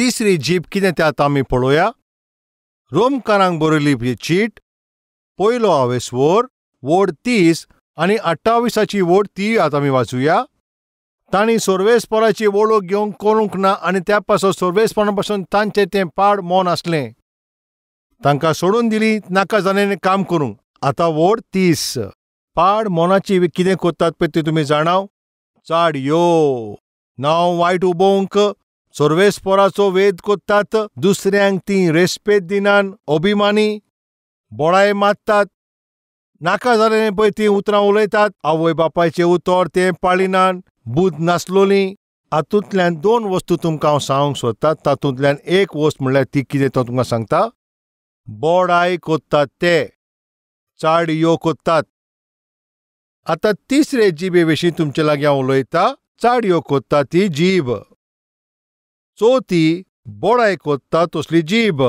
तिसरी जीब कितें तें आतां आमी पळोवया. रोमकारांक बरयली ही चीट, पयलो आवेस्वोर, वोड 30 आनी 28 वोड ती आतां आमी वाचुया. तांणी सोर्वेसपराची वळख घेवंक करूंक ना आनी त्या पासत सोर्वेसपरा पासून तांचें तें पाड मन आसलें. तांकां सोडून दिली नाका जालें काम करूंक. आतां वोड 30. पाड मनाची कितें करतात पळय ती तुमी जाणाव. चाडयो, नांव वायट उबोवंक सोर्वेसपराचो वेद करतात, दुसऱ्यांक ती रेस्पेद दिनान, अभिमानी, बोडाय मारतात, नाका जालें पळय तीं उतरां उलयतात, आवय बापायचें उतर तें पाळिनान, बुद्द नासलोली. हातूंतल्यान दोन वस्तू तुमकां हांव सांगूंक सोदता. तातूंतल्यान एक वस्त म्हणल्यार ती कितें तो तुमकां सांगता. बोडाय करतात ते, चाडयो करतात. आतां तिसरे जिबे विशीं तुमचे लागीं हांव उलयता. चाडयो करता ती जीब. चवथी बोडाय करता तसली जीब.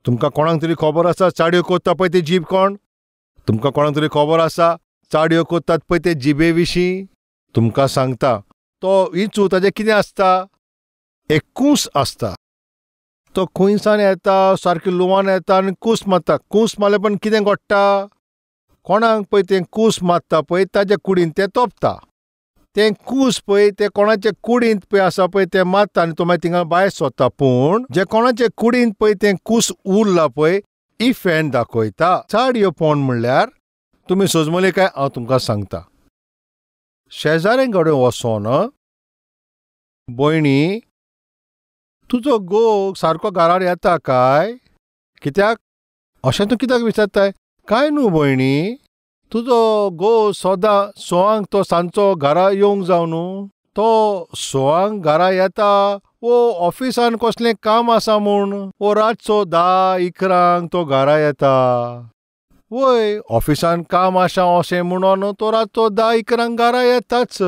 तुमकां कोणाक तरी खबर आसा चाडयो करता पळय ती जीब कोण? तुमकां कोणाक तरी खबर आसा चाडयो करतात पळय ते जिबे विशीं? तुमकां सांगता, तो विंचू ताजें कितें आसता? एक कूस आसता. तो खुंयसान येता, सारकी लुवान येता आनी कूस मारता. कूस मारले पण कितें घडटा? कोणाक पळय तें कूस मारता पळय ताज्या कुडीन तें तोपता. तें कूस पळय तें कोणाचे कुडींत पळय आसा पळय तें मारता आनी तो मागीर थिंगा भायर सोदता. पूण जे कोणाचे कुडींत पळय तें कूस उरला पळय इफेंट दाखयता. चाडयोपण म्हणल्यार तुमी सोजमले काय हांव तुमकां सांगता. शेजाऱ्यां कडेन वचोन, भयणी तुजो घोव सारको घरार येता काय? कित्याक अशें तूं कित्याक विचारताय? काय न्हू भयणी, तुजो घोव सदां 6 तो सांजचो घरा येवंक जाव न्हू, तो 6 घरा येता वो ऑफिसान कसलें काम आसा म्हूण वो रातचो 10-11 तो घरा येता. वय ऑफिसान काम आसा अशें म्हणून तो रातचो 10-11 घरा येताच.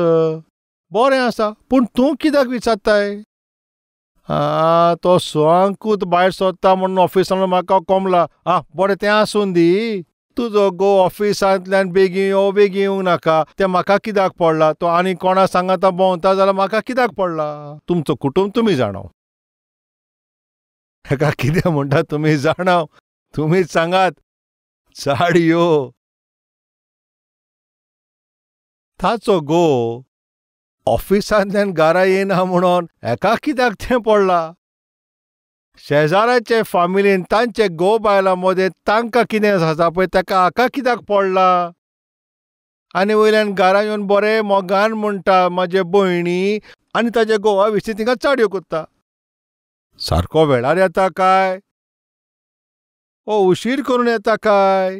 बरें आसा, पूण तूं कित्याक विचारताय? आं, तो 6 भायर सोदता म्हणून ऑफिसान म्हाका कोमला. आं बरें तें आसून दी, तुजो घोव ऑफिसांतल्यान बेगीन यो बेगीन येवंक नाका, तें म्हाका कित्याक पडला? तो आनी कोणा सांगाता भोंवता जाल्यार म्हाका कित्याक पडला? तुमचो कुटुंब तुमी जाणाव, हेका कितें म्हणटा तुमी जाणाव, तुमीच सांगात. चाडयो. ताचो घोव ऑफिसांतल्यान घरा येना म्हणून हेका कित्याक तें पडला? शेजाराचे फामिलीन तांचे घोव बायलां मदें तांकां कितें आसा पळय ताका हाका कित्याक पडला? आनी वयल्यान घरा येवन बरें मोगान म्हणटा म्हाजे भयणी, आनी ताच्या घोवा विशीं तिका चाडयो करता. सारको वेळार येता काय? ओ उशीर करून येता काय?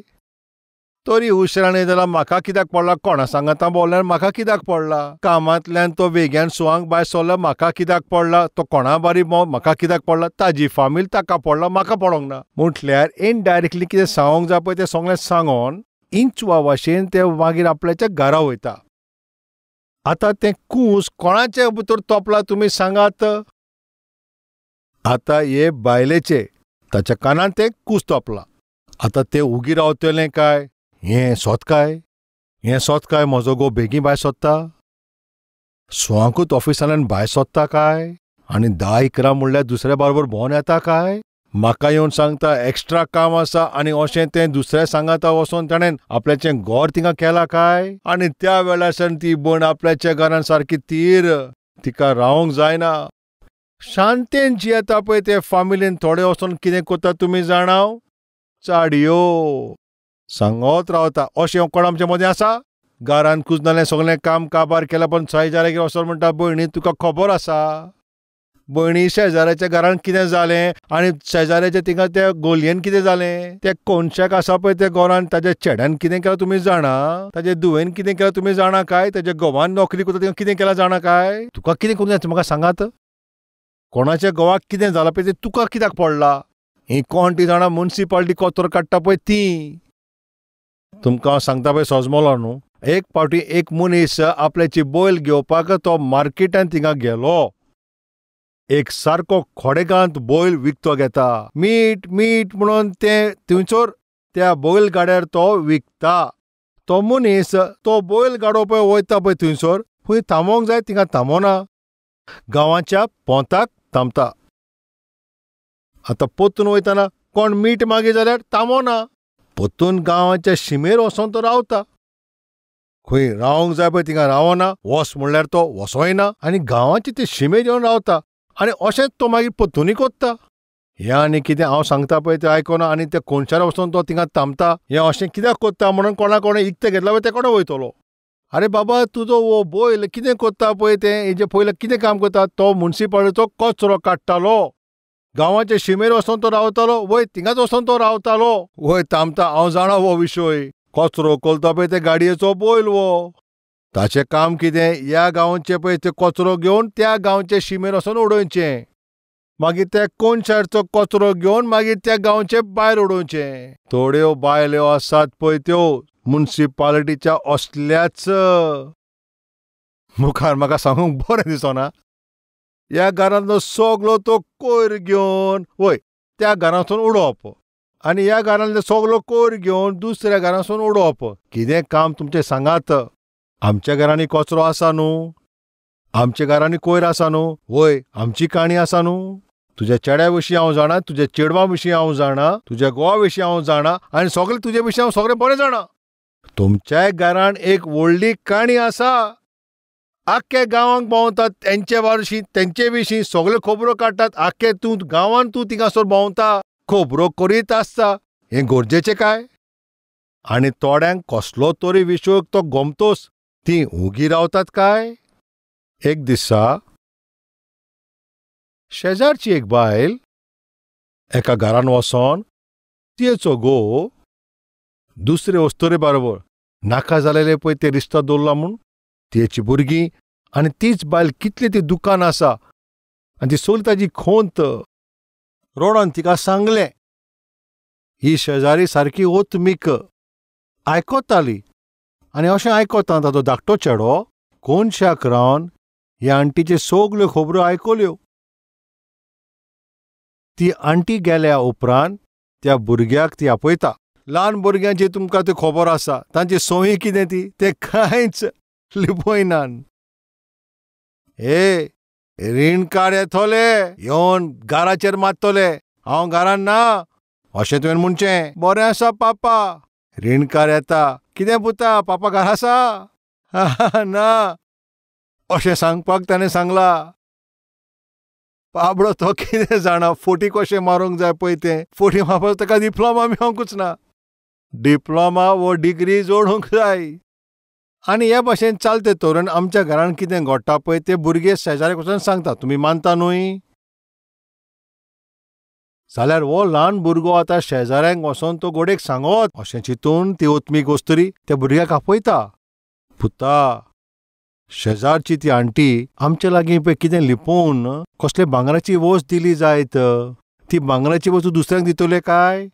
तरी उशिरान येत जाल्यार म्हाका कित्याक पडला? कोणा सांगाता बोल्ल्यार म्हाका कित्याक पडला? कामांतल्यान तो वेग्यान 6 भायर सरलो म्हाका कित्याक पडला? तो कोणा बारी म्हाका कित्याक पडला? ताजी फामील ताका पडला, म्हाका पडोंक ना. म्हटल्यार इनडायरेक्टली कितें सांगोंक जाय पळय तें सगळें सांगोन इंचवा भाशेन ते मागीर आपल्याच्या घरा वयता. आतां तें कूस कोणाचे भितर तोपला तुमी सांगात? आतां हे बायलेचे ताच्या कानान तें कूस तोपला. आतां तें उगी रावतलें काय? हें सोद काय? हें सोद काय म्हजो घोव बेगीन भायर सोदता? 6 ऑफिसांतल्यान भायर सोदता काय? आनी 10-11 म्हणल्यार दुसऱ्या बरोबर भोंवन येता काय? म्हाका येवन सांगता एक्स्ट्रा काम आसा आनी अशें तें दुसऱ्या सांगाता वचोन ताणें आपल्याचें घर थिंगा केलां काय? आनी त्या वेळार ती भयण आपल्याच्या घरान सारकी तीर, तिका रावंक जायना. शांतेन जियेता पळय ते फामिलीन थोडे वचोन कितें करता तुमी जाणाव? चाडयो सांगत रावता. अशें कोण आमचे मदें आसा? घरान कुजनालें सगळें काम काबार केलां पण शेजाऱ्यागेर वचोन म्हणटा भयणी तुका खबर आसा, भयणी शेजाऱ्याच्या घरान कितें जालें आनी शेजाऱ्याच्या थिंगा त्या गोलयेन कितें जालें, त्या कोनशाक आसा पळय त्या घरान ताज्या चेड्यान कितें केलां तुमी जाणा, ताज्या धुवेन कितें केलां तुमी जाणा काय, ताज्या घोवान नोकरी करता थिंगा कितें केलां जाणा काय? तुका कितें करूंक जाय म्हाका सांगात? कोणाच्या घोवाक कितें जालां पळय तें तुका कित्याक पडला? ही कोण ती जाणा मुन्सिपाल्टी कोतर काडटा पळय ती. तुमकां हांव सांगता पळय सोजमलो न्हू, एक फावटी एक मनीस आपल्याची बैल घेवपाक तो मार्केटान थिंगा गेलो. एक सारको खोडेगांत बैल विकतो घेता, मीठ मीठ म्हणून तें थंयसर त्या बैल गाड्यार तो विकता. तो मनीस तो बैल गाडो पळय वयता पळय थंयसर खंय थांबोंक जाय थिंगा थांबोना, गांवाच्या पोंताक थांबता. आतां पोत्तून वयतना कोण मीठ मागी जाल्यार तांबोना. पोत्तून गांवाच्या शिमेर वचोन तो रावता. खंय रावंक जाय पळय थिंगा रावना, वोस म्हणल्यार तो वसोय ना आनी गांवाचे ते शिमेर येवन रावता आनी अशेंच तो मागीर पोत्तुनूय कोत्ता. हें आनी कितें हांव सांगता पळय तें आयकना आनी त्या कोनशार वचोन तो थिंगा थांबता. हें अशें कित्याक कोत्ता म्हणून कोणा कोणें इकतें घेतलां पळय ते कोणा वयतलो. आरे बाबा तुजो हो बैल कितें कोत्ता पळय तें, हेजे पयलें कितें काम करता? तो मुन्सिपालिटीचो कचरो काडटालो. गांवाचे शिमेर वचोन तो रावतालो, वय थिंगाच वचोन तो रावतालो. वय थांबता, हांव जाणा हो विशय. कचरो कोलता पळय ते गाडयेचो बैल हो. ताचें काम कितें? ह्या गांवचे पळय ते कचरो घेवन त्या गांवचे शिमेर वचोन उडोवचें, मागीर त्या कोनशारचो कचरो घेवन मागीर त्या गांवचे भायर उडोवचें. थोड्यो बायल्यो आसात पळय त्यो मुन्सिपालिटीच्या असल्याच मुखार म्हाका सांगूंक बरें दिसना. ह्या घरांतलो सगलो तो कोयर घेवन वय त्या घरांतसून उडोवप आनी ह्या घरांतलो सगलो कोयर घेवन दुसऱ्या घरांतसून उडोवप. कितें काम तुमचें सांगात? आमच्या घरांनी कचरो आसा न्हू, आमच्या घरांनी कोयर आसा न्हू, वय आमची काणी आसा न्हू. तुज्या चेड्या विशीं हांव जाणा, तुज्या चेडवा विशीं हांव जाणा, तुज्या घोवा विशीं हांव जाणा आनी सगळें तुजे विशीं हांव सगळें बरें जाणा. तुमच्याय घरान एक व्हडली काणी आसा. आख्खे गांवांक भोंवतात तेंचे विशीं, तेंचे विशीं सगळ्यो खबरो काडटात. आख्खे तूं गांवांत तूं थिंगासर भोंवता, खबरो करीत आसता. हें गरजेचें काय? आनी थोड्यांक कसलो तरी विशय तो गोमतोच, तीं उगी रावतात काय? एक दिसा शेजारची एक बायल एका घरान वचोन तिचो घोव दुसरे अस्तुरे बरोबर नाका जालेले पळय ते रिश्ता दवरला म्हूण तिची भुरगीं आनी तीच बायल कितली ती दुकान आसा आनी ती सगळी ताजी खोंत रोडान तिका सांगलें. ही शेजारी सारकी ओतमीक आयकताली आनी अशें आयकता ताजो धाकटो चेडो कोनशाक रावन ह्या आण्टीच्यो सगल्यो खबरो आयकल्यो. ती आण्टी गेल्या उपरांत त्या भुरग्याक ती आपयता. ल्हान भुरग्यांची तुमकां ती खबर आसा, तांची संवय कितें ती, ते कांयच लिपयनात. हे रीणकार येतले येवन घराचेर मारतले, हांव घरान ना अशें तुवें म्हणचें. बरें आसा पापा. रीणकार येता, कितें पुता पापा घरा आसा? ना अशें सांगपाक ताणें सांगलां. बाबडो तो कितें जाणा फोटी कशें मारूंक जाय पळय तें. फोटी मारपाक ताका डिप्लोमा मेळोंकूच ना, डिप्लोमा वो डिग्री जोडूंक जाय. आनी हे भाशेन चलते तरेन आमच्या घरान कितें घडटा पळय ते भुरगे शेजाऱ्याक वचून सांगता. तुमी मानता न्हय? जाल्यार हो ल्हान भुरगो आतां शेजाऱ्यांक वचोन तो गोडेक सांगत अशें चिंतून ती ओतमीक वस्तुरी त्या भुरग्याक आपयता. पुता, शेजारची ती आण्टी आमचे लागीं पळय कितें लिपोवन कसले भांगराची वस्त दिली जायत, ती भांगराची वस्तू दुसऱ्यांक दितले काय?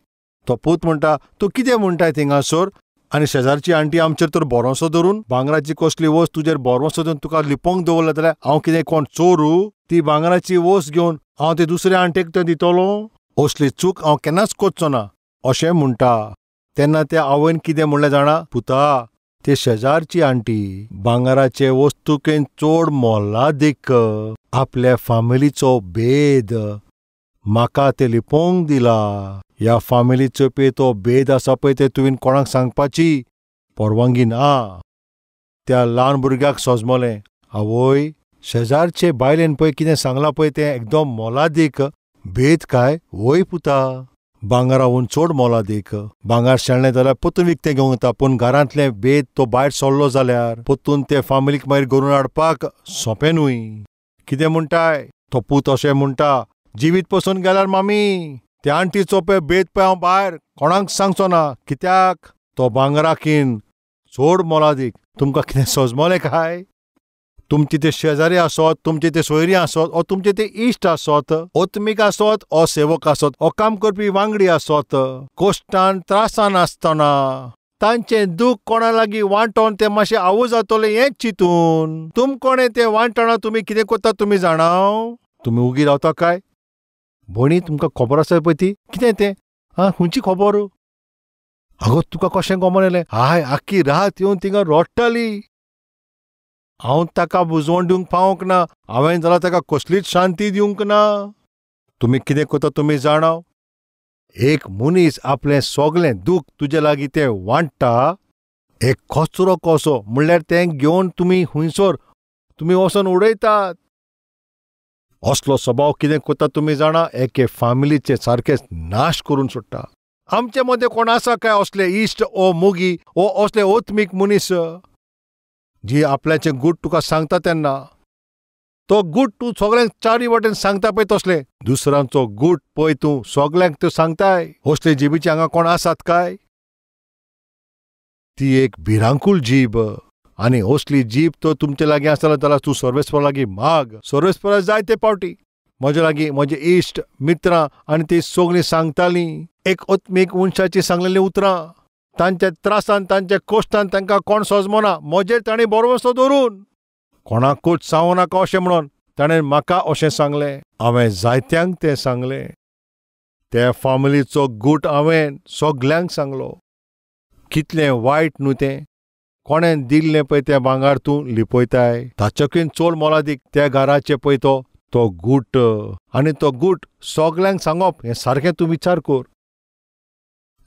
तो पूत म्हणटा, तूं कितें म्हणटाय थिंगासर? आनी शेजारची आण्टी आमचेर तर भरोसो धरून भांगराची कसली वस्त तुजेर भरोसो धरून तुका लिपोवंक दवरला जाल्यार हांव कितें कोण चोरू? ती भांगराची वस्त घेवन हांव ते दुसऱ्या आण्टेक तें दितलो? असली चूक हांव केन्नाच करचो ना अशें म्हणटा. तेन्ना त्या आवयन कितें म्हणलें जाणा? पुता, ते शेजारची आण्टी भांगराचे वस्तुकेन चड मोलादीक आपल्या फामिलीचो भेद म्हाका ते लिपोवंक दिला. ह्या फामिलीचो पळय तो भेद आसा पळय ते तुवें कोणाक सांगपाची परवानगी ना. त्या ल्हान भुरग्याक सजमलें, आवय शेजारचे बायलेन पळय कितें सांगलां पळय तें एकदम मोलादीक भेद काय? वय पुता, भांगरावून चड मोलादीक. भांगर शेणलें जाल्यार पोतून विकतें घेवंक येता, पूण घरांतलें भेद तो भायर सरलो जाल्यार पोतून ते फामिलीक मागीर करून हाडपाक सोंपें न्हय. कितें म्हणटाय? तो पूत अशें म्हणटा, जिवीत पसून गेल्यार मामी त्या आण्टीचो पळय भेद पळय हांव भायर कोणाक सांगचो ना. कित्याक? तो भांगराकीन चड मोलादीक. तुमकां कितें सजमलें काय? तुमची ते शेजारी आसत, तुमचे ते सोयरी आसत, ओ तुमचे ते इश्ट आसत, ओतमीक आसत, ओ सेवक आसत, ओ काम करपी वांगडी आसत, कश्टान त्रासान आसतना तांचें दूख कोणा लागीं वांटोन तें मातशें आवू जातलें हें चिंतून तुम कोणें तें वांटणा तुमी कितें करता तुमी जाणा? तुमी उगी रावता काय? भयणी तुमकां खबर आसा पळय ती कितें तें? आं, खंयची खबर? आगो तुका कशें खबर येयलें? हाय, आख्खी रात येवन थिंगा रडटाली. हांव ताका बुजवण दिवंक पावंक ना, हांवें जाल्यार ताका कसलीच शांती दिवंक ना. तुमी कितें करता तुमी जाणाव? एक मनीस आपलें सगळें दूख तुजे लागीं तें वांट्टा, एक कचरो कसो म्हणल्यार तें घेवन तुमी हुंयसर तुमी वचोन उडयतात. असलो स्वभाव कितें करता तुमी जाणा? एके फामिलीचे सारकेच नाश करून सोडटा. आमचे मदें कोण आसा काय असले इश्ट ओ मोगी ओ असले ओत्मीक मनीस जी आपल्याचें गूट तुका सांगता तेन्ना तो गूट तूं सगळ्यांक चारी वाटेन सांगता पळय, तसलें दुसऱ्यांचो गूट पळय तूं सगळ्यांक त्यो सांगताय. असले जिबीचे हांगा कोण आसात काय? ती एक भिरांकूळ जीब आनी असली जीब तो तुमचे लागीं आसता जाल्यार तूं सर्वेस्परा लागीं माग. सर्वेस्परा जायते पावटी म्हजे लागीं म्हजे इश्ट मित्रां आनी ती सगळीं सांगतालीं एक आत्मीक मनशाची सांगलेलीं उतरां. तांच्या त्रासान तांच्या कश्टान तांकां कोण सोजमना, म्हजेर तांणी बरोवसो दवरून कोणाकूच सांगू नाका अशें म्हणून ताणें म्हाका अशें सांगलें. हांवें जायत्यांक तें सांगलें. त्या फामिलीचो गूट हांवें सगल्यांक सांगलो. कितलें वायट न्हू तें. कोणें दिल्लें पळय तें भांगर तूं लिपयताय, ताचेकून चड मोलादीक त्या घराचें पळय तो तो गूट. आनी तो गूट सगल्यांक सांगप हें सारकें तूं विचार कर.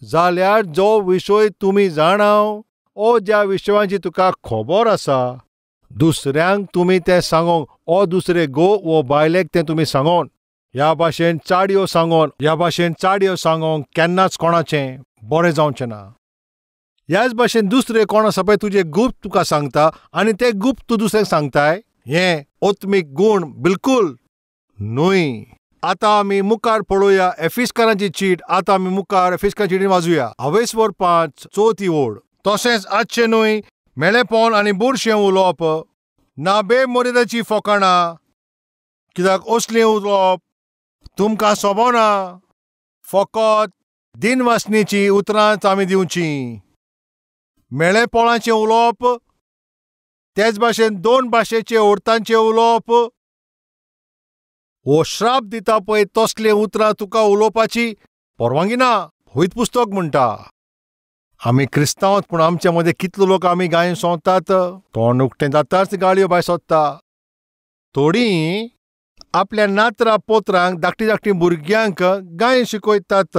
जाल्यार जो विशय तुमी जाणाव ओ ज्या विशयांची तुका खबर आसा दुसऱ्यांक तुमी तें सांगोंक ओ दुसरे घोव वो बायलेक तें तुमी सांगोन ह्या भाशेन चाडयो सांगोन ह्या भाशेन चाडयो सांगोंक केन्नाच कोणाचें बरें जावचें ना. ह्याच भाशेन दुसरे कोण आसा पळय तुजे गुप्त तुका सांगता आनी ते गुप्त तूं दुसऱ्यांक सांगताय, हें आत्मीक गूण बिलकूल न्हय. आतां आमी मुखार पळोवया एफिस्कारांची चीट. आतां आमी मुखार एफिस्कारांची चीट वाजूया. हावेसवर 5 चवथी ओळ. तशेंच आजचें न्हय मेळेपण आनी बुरशें उलोवप ना बेमर्यादाची फकाणां, कित्याक असलें उलोवप तुमकां सोबना. फकत दिनवासनीचीं उतरांच आमी दिवचीं. मेळेपणाचें उलोवप तेच भाशेन दोन भाशेचे अर्थांचें उलोवप हो श्राप दिता पळय तसलीं उतरां तुका उलोवपाची परवानगी ना. होयत पुस्तक म्हणटा. आमी क्रिस्तांव पूण आमच्या मदें कितलो लोक आमी गायन सोदतात, तोंड उक्तें जाताच गाळयो भायर सोदता. थोडीं आपल्या नातरां पोत्रांक धाकटी धाकटी भुरग्यांक गायन शिकयतात.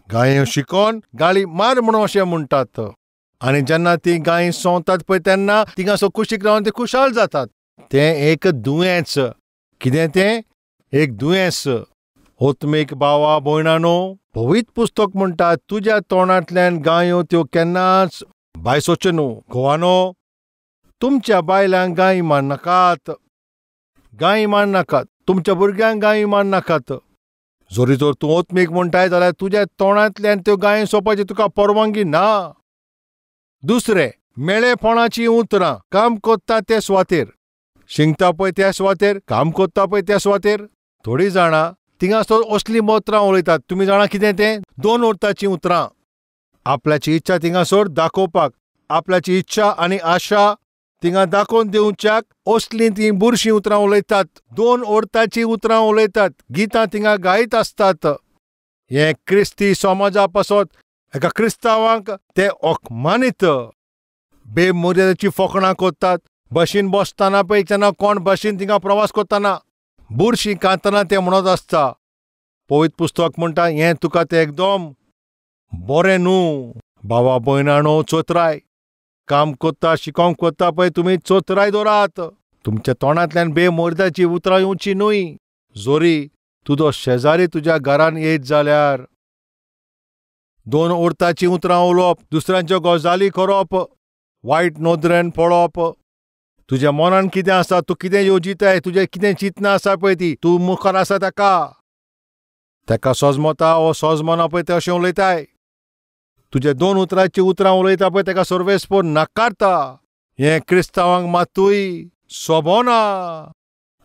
गायन शिकोन गाळी मार म्हणून अशें म्हणटात आनी जेन्ना ती गायन सोंवतात पळय तेन्ना तिंगा कुशीक रावन ते खुशाल जातात. तें एक दुयेंस. कितें तें? एक दुयेंस. आत्मीक भावा भयणानो, पवित्र पुस्तक म्हणटा तुज्या तोंडांतल्यान गायो त्यो केन्नाच भायर सोदच्यो न्हू. घोवानो, तुमच्या बायलांक गाय मारनाकात, गाय मारनाकात, तुमच्या भुरग्यांक गाय मारनाकात. जरी जर तूं आत्मीक म्हणटाय जाल्यार तुज्या तोंडांतल्यान त्यो गाय सोंपपाची तुका परवानगी ना. दुसरें, मेळेपणाचीं उतरां. काम करता ते सुवातेर, शिंकता पळय त्या सुवातेर, काम करता पळय त्या सुवातेर. थोडीं जाणां थिंगासर असलीं उतरां उलयतात. तुमी जाणा कितें तें? दोन अर्थाचीं उतरां. आपल्याची इच्छा थिंगासर दाखोवपाक, आपल्याची इच्छा आनी आशा थिंगा दाखोवन दिवच्याक असलीं तीं बुरशीं उतरां उलयतात. दोन अर्थाचीं उतरां उलयतात. गितां थिंगा गायत आसतात. हें क्रिस्ती समाजा पासत एका क्रिस्तांवांक ते अपमानीत बेमर्यादेची फकणां करतात. बशीन बसतना पळय तेन्ना कोण बशीन थिंगा प्रवास करतना बुरशीं कांतना तें म्हणत आसता. पवित्र पुस्तक म्हणटा हें तुका तें एकदम बरें न्हू. भावा भयणानो, चोतराय काम करता शिकोवंक करता पळय तुमी चोतराय दवरात. तुमच्या तोंडांतल्यान बेमर्यादाची उतरां येवची न्हय. जरी तुजो शेजारी तुज्या घरान येयत जाल्यार दोन अर्थाचीं उतरां उलोवप, दुसऱ्यांच्यो गजाली करप, वायट नदरेन पळोवप, तुज्या मनान कितें आसा, तूं कितें येवजिताय, तुजें कितें चिंतना आसा पळय ती तूं मुखार आसा ताका ताका सोजमता ओ सोजमना पळय तें अशें उलयताय. तुजे दोन उतराचीं उतरां उलयता पळय ताका सर्वेस्पर नाकारता. हें क्रिस्तांवांक मातूय सोबना.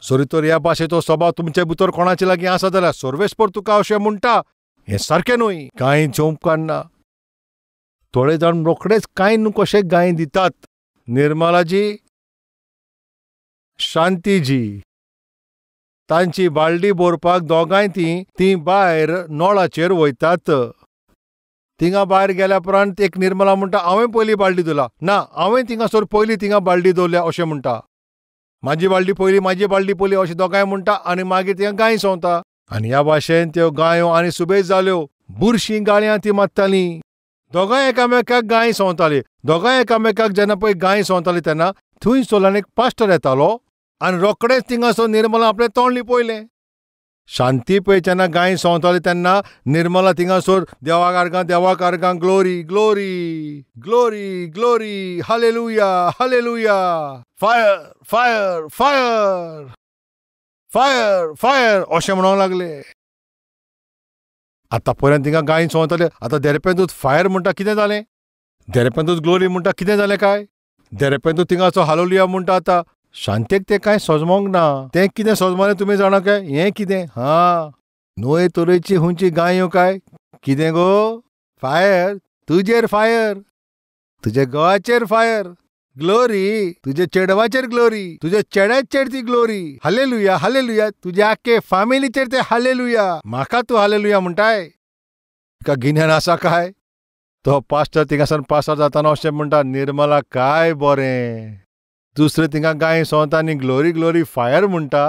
जरी तर ह्या भाशेचो स्वभाव तुमचे भितर कोणाचे लागीं आसा जाल्यार सर्वेस्पर तुका अशें म्हणटा हें सारकें न्हय. कांय जेवंक काडना. थोडे जाण रोखडेच कांय न्हू कशें गाय दितात. निर्मलाजी, शांतीजी तांची बालडी भरपाक दोगांय तीं तीं भायर नळाचेर वयतात. थिंगा भायर गेल्या उपरांत एक निर्मला म्हणटा हांवें पयलीं बालडी दवरला ना, हांवें थिंगासर पयलीं थिंगा बालडी दवरल्या अशें म्हणटा. म्हाजी बालडी पयली, म्हाजी बालडी पयली अशें दोगांय म्हणटा आनी मागीर थिंगा गाय सोंवता. आनी ह्या भाशेन त्यो गायो आनी सुबेज जाल्यो. बुरशीं गाळयां ती मारतालीं. दोगांय एकामेकाक गाय सोंवतालीं. दोगांय एकामेकाक जेन्ना पळय गाय सोंवतालीं तेन्ना थंय सोलान एक पास्टर येतालो आनी रोखडेंच थिंगासर निर्मला आपलें तोंड लिपयलें. शांती पळय जेन्ना गाय सोंवताली तेन्ना निर्मला थिंगासर देवाक आर्गां देवाक आर्गां, glory glory glory glory, hallelujah hallelujah, fire fire fire fire fire अशें म्हणूंक लागले. आतां पर्यंत थिंगा गाय सोंवताले. आतां देरपेंतूच फायर म्हणटा कितें जालें? देरपेंतूच ग्लोरी म्हणटा कितें जालें काय? देरपेंतूच थिंगाचो हालेलुया म्हणटा. आतां शांतेक तें कांय सोजमोंक ना. तें कितें सोजमलें तुमी जाणा काय? हें कितें? हां, न्हय तरेची हुंची गायो काय? कितें गो? फायर, तुजेर फायर, तुजे घोवाचेर फायर, ग्लोरी, तुजे चेडवाचेर ग्लोरी, तुजे चेड्याचेर ती ग्लोरी, हालेलुया हालेलुया, तुजे आख्खे फामिलीचेर ते हालेलुया. म्हाका तूं हालेलुया म्हणटाय? तुका गिन्यान आसा काय? तो पास्टर थिंगासान पासार जाताना अशें म्हणटा, निर्मला काय बरें, दुसरें थिंगा गाय सोंवता आनी ग्लोरी ग्लोरी फायर म्हणटा.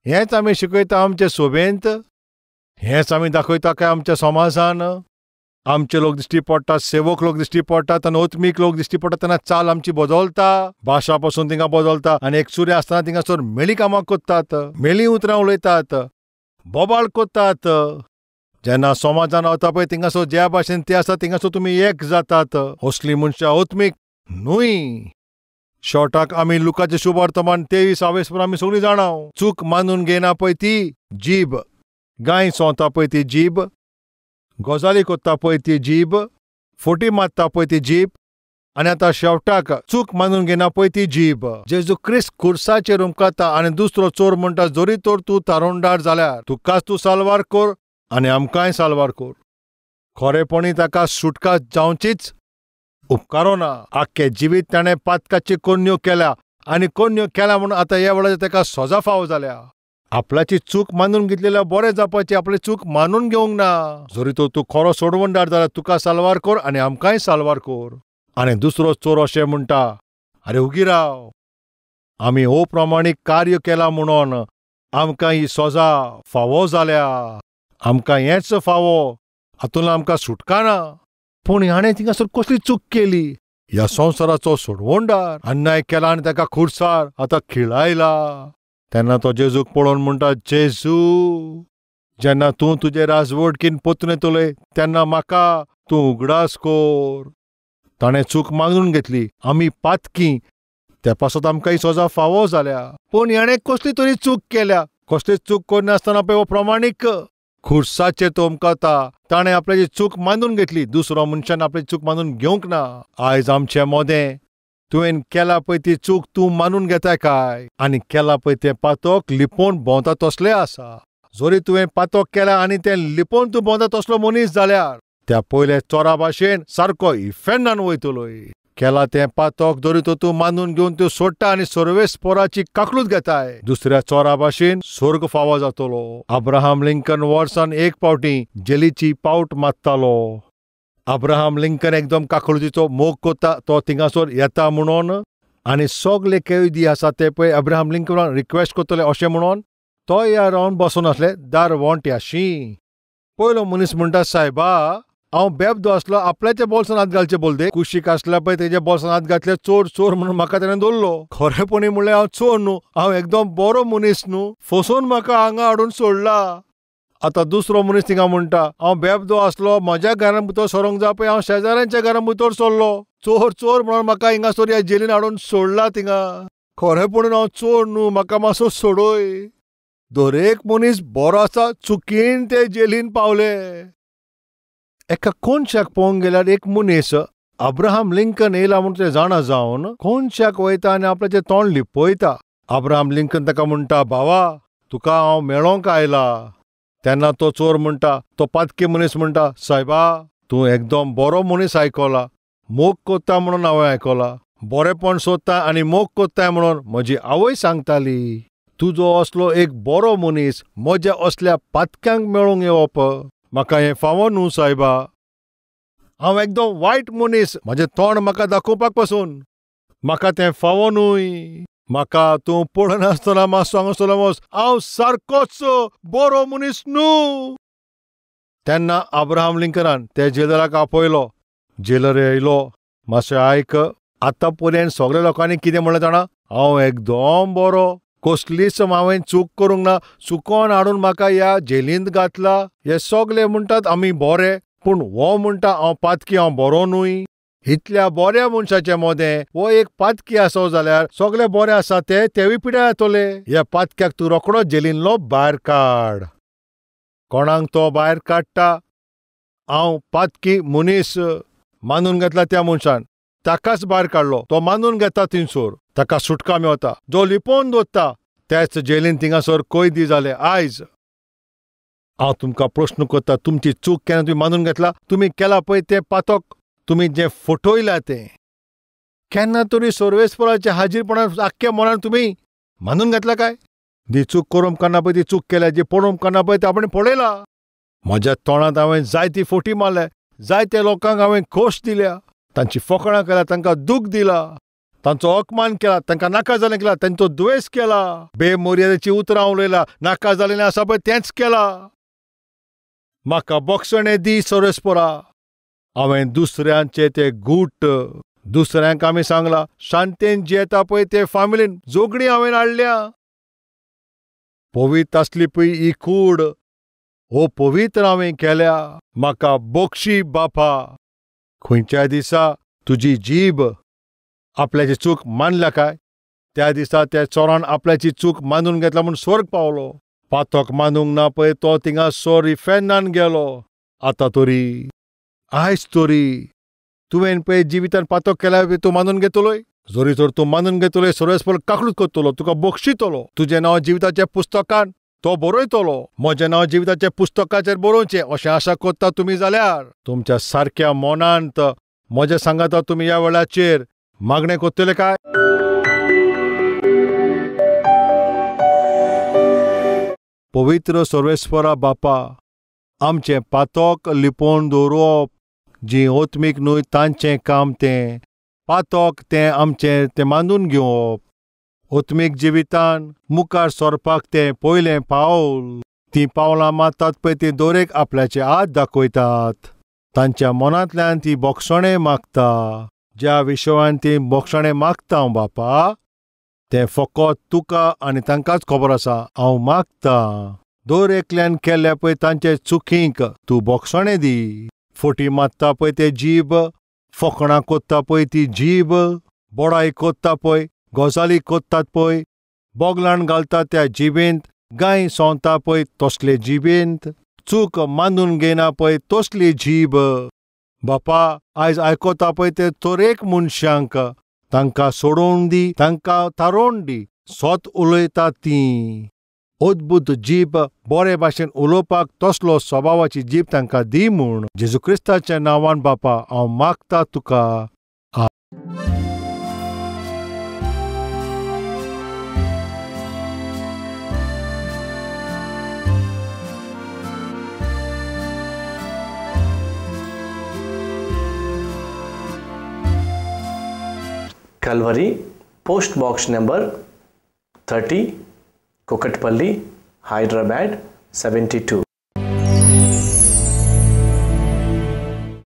हेंच आमी शिकयता आमचे सोबेंत, हेंच आमी दाखयता काय आमच्या समाजान. आमचे लोक दिश्टी पडटात, सेवक लोक दिश्टी पडटात आनी ओत्मीक लोक दिश्टी पडटात तेन्ना चाल आमची बदलता, भाशा पसून थिंगा बदलता. आनी एकसुरे आसतना थिंगासर मेळी कामां करतात, मेळी उतरां उलयतात, बोबाळ करतात. जेन्ना समाजान वता पळय थिंगासर ज्या भाशेन ते आसा थिंगासर तुमी एक जातात. असलीं मनशां ओत्मीक न्हय. शेवटाक आमी लुकाचें शुभवर्तमान 23 आवेस आमी सगळीं जाणा. चूक मानून घेयना पळय ती जीब, गाय सोंवता पळय ती जीब, गजाली करता पळय ती जीब, फोटी मारता पळय ती जीब, आनी आतां शेवटाक चूक मानून घेयना पळय ती जीब. जेजू क्रिस्त खुर्साचेर उमकाता आनी दुसरो चोर म्हणटा, जरी तर तूं तारुंडार जाल्यार तुकाच तूं साल्वार कर आनी आमकांय साल्वार कर. खरेपणी ताका सुटका जावचीच उपकारो ना. आख्खें जिवीत ताणें पातकाची कोन्न्यो केल्या आनी कोन्न्यो केल्या म्हणून आतां ह्या वेळार ताका सजा फावो जाल्या. आपल्याची चूक मानून घेतलेल्या बरें जावपाची, आपली चूक मानून घेवंक ना. जरी तर तूं खरो सोडवणदार जाल्यार तुका साल्वार कर आनी आमकांय साल्वार कर. आनी दुसरो चोर अशें म्हणटा, आरे उगी राव, आमी अप्रमाणीक कार्य केलां म्हणून आमकां ही सजा फावो जाल्या, आमकां हेंच फावो, हातूंत आमकां सुटका ना. पूण हाणें थिंगासर कसली चूक केली? ह्या संवसाराचो सोडवणदार अन्याय केला आनी ताका खुर्सार आतां खिळायला. तेन्ना तो जेजूक पळोवन म्हणटा, जेजू, जेन्ना तूं तुजे राजवटकीन पोतून येतलोय तेन्ना म्हाका तूं उगडास कोर. ताणें चूक मागून घेतली, आमी पातकी, त्या पासत आमकां ही सजा फावो जाल्या. पूण हाणें कसली तरी चूक केल्या. कसली चूक करनासतना पळय हो प्रमाणीक खुर्साचेर तो उमकाता. ताणें आपल्याची चूक मानून घेतली, दुसरो मनशान आपली चूक मानून घेवंक ना. आयज आमचे मोदें तुवें केला पळय ती चूक तूं मानून घेताय काय? आनी केला पळय तें पातक लिपोवन भोंवता तसलें आसा. जरी तुवें पातक केला आनी तें लिपोवन तूं भोंवता तसलो मनीस जाल्यार त्या पयल्या चोरा भाशेन सारको इफेन्नान वयतलोय. केला तें पातक जरी तर तूं मानून घेवन त्यो सोडटा आनी सर्वेस्पोराची काकलूत घेताय, दुसऱ्या चोरा भाशेन स्वर्ग फावो जातलो. अब्राहम लिंकन वर्सान एक फावटी जेलीची पावट मारतालो. अब्राहम लिंकन एकदम काकलुतीचो मोग करता, तो थिंगासर येता म्हणून आनी सगले कैदी आसा ते पळय अब्राहम लिंकनान रिक्वेस्ट करतले अशें म्हणून तो ह्या रावन बसून आसले दार वण्ट्याशी. पयलो मनीस म्हणटा, सायबा, हांव बेबदो आसलो, आपल्याच्या बोल्सान हात घालचे बोल दे. कुशीक आसल्या पळय तेज्या बोल्सान हात घातले, चोर चोर म्हणून म्हाका तेणें दवरलो. खरेपणी म्हणल्यार हांव चोर न्हू, हांव एकदम बरो मनीस न्हू, फसोवन म्हाका हांगा हाडून सोडला. आतां दुसरो मनीस थिंगा म्हणटा, हांव बेबदो आसलो, म्हज्या घरान भितर सरोंक जाय पळय हांव शेजाऱ्यांच्या घरान भितर सरलो, चोर चोर म्हणून म्हाका हिंगासर ह्या जेलीन हाडून सोडला थिंगा. खरेपणून हांव चोर न्हू, म्हाका मातसो सोडय. दरेक मनीस बरो आसा, चुकीन ते जेलीन पावले. एका कोनशाक पळोवंक गेल्यार एक मनीस अब्राहम लिंकन येयला म्हूण ते जाणा जावन कोनशाक वयता आनी आपल्याचें तोंड लिपयता. अब्राहम लिंकन ताका म्हणटा, भावा, तुका हांव मेळोंक आयला. तेन्ना तो चोर म्हणटा, तो पातकी मनीस म्हणटा, सायबा, तूं एकदम बरो मनीस आयकला, मोग कोत्ता म्हणून हांवें आयकला, बरेपण सोदता आनी मोग कोत्ताय म्हणून म्हजी आवय सांगताली. तुजो असलो एक बरो मनीस म्हज्या असल्या पातक्यांक मेळोंक येवप म्हाका हें फावो न्हू सायबा. हांव एकदम वायट मनीस, म्हजें तोंड म्हाका दाखोवपाक पसून म्हाका तें फावो न्हय. म्हाका तूं पळयनासतना मातसो हांगासरलो वच, हांव सारकोच बरो मनीस न्हू. तेन्ना अब्राहम लिंकनान त्या जेलराक आपयलो. जेलर येयलो, मातशें आयक, आतां पर्यंत सगल्या लोकांनी कितें म्हणलें जाणा, हांव एकदम बरो, कसलीच हांवें चूक करूंक ना, चुकोन हाडून म्हाका ह्या जेलींत घातला. हे सगले म्हणटात आमी बरे, पूण हो म्हणटा हांव पातकी, हांव बरो न्हय. इतल्या बऱ्या मनशाचे मदें हो एक पातकी आसो जाल्यार सगळे बरे आसा ते तेवूय पिड्यार जातले. ह्या पातक्याक तूं रोखडो जेलींतलो भायर काड. कोणाक तो भायर काडटा? हांव पातकी मनीस मानून घेतला त्या मनशान, ताकाच भायर काडलो. तो मानून घेता थिंगसर, ताका सुटका मेवता. जो लिपोवन दवरता त्याच जेलीन थिंगासर कैदी जाले. आयज हांव तुमकां प्रश्न करता, तुमची चूक केन्ना तुमी मानून घेतला? तुमी केला पळय तें पातक, तुमी जें फटयलां तें केन्ना तरी सर्वेस्पराच्या हाजीरपणान आख्ख्या मनान तुमी मानून घेतला काय? जी चूक करूंक करना पळय ती चूक केल्या, जी पळोवंक करना पळय तें आपणें पळयला. म्हज्या तोंडांत हांवें जायती फोटी मारल्या, जायत्या लोकांक हांवें खोश दिल्या, तांची फकाणां केल्या, तांकां दूख दिला, तांचो अपमान केला, तांकां नाका जालें केला, तांचो द्वेश केला, बेमर्यादेची उतरां उलयला, नाका जालें आसा पळय तेंच केला. म्हाका बक्षणें दी सर्वेस्परा. हांवें दुसऱ्यांचे ते गूट, दुसऱ्यांक आमी सांगलां शांतेन जियेता पळय ते फामिलीन जोगणी हांवें हाडल्या. पवित्र आसली पळय ही कूड, हो पवित्र हांवें केल्या. म्हाका बक्षी बापा. खंयच्या दिसा तुजी जीब आपल्याची चूक मानल्या काय, त्या दिसा त्या चोरान आपल्याची चूक मानून घेतला म्हूण स्वर्ग पावलो. पातक मानूंक ना पळय तो थिंगासर इफेर्नान गेलो. आतां तरी, आयज तरी तुवें पळय जिवितान पातक केल्या तूं मानून घेतलोय? जरी तर तूं मानून घेतलोय, सर्वेस्पर काकूट करतलो, तुका बक्षितलो. तुजें नांव जिविताच्या पुस्तकान तो बरयतलो. म्हजें नांव जिविताच्या पुस्तकाचेर बरोवचें अशें आशा करता तुमी जाल्यार तुमच्या सारक्या मनांत म्हजें सांगाता तुमी ह्या वेळाचेर मागणें करतले काय? पवित्र सर्वेस्परा बापा, आमचें पातक लिपोवन दवरप जी ओत्मीक न्हय तांचें काम तें पातक तें आमचें तें मानून घेवप. ओत्मीक जिवितान मुखार सरपाक तें पयलें पावल. तीं पावलां मारतात पळय तीं दरेक आपल्याचे हात दाखयतात, तांच्या मनांतल्यान ती बक्षणें मागता. ज्या विशयान ती बक्षणें मागता हांव बापा, तें फकत तुका आनी तांकांच खबर आसा. हांव मागता दर एकल्यान केल्या पळय तांचे चुकींक तूं बक्षणें दी. फोटी मारता पळय ते जीब, फकणां कोत्ता पळय ती जीब, बडाय कोत्ता पळय, गजाली कोत्तात पळय, बोगलाण घालता त्या जिबेंत, गाय सोंवता पळय तसले जिबेंत, चूक मानून घेयना पळय तसली जीब. बापा आयज आयकता पळय ते तरेक मनशांक, तांकां सोडोवन दी, तांकां थारोवन दी. सत उलयता ती अद्भुत जीब, बरे भाशेन उलोवपाक तसलो स्वभावाची जीब तांकां दी म्हूण जेजू क्रिस्ताच्या नांवान बापा हांव मागता तुका. Calvary, post box number 30, Kukatpally, Hyderabad 72.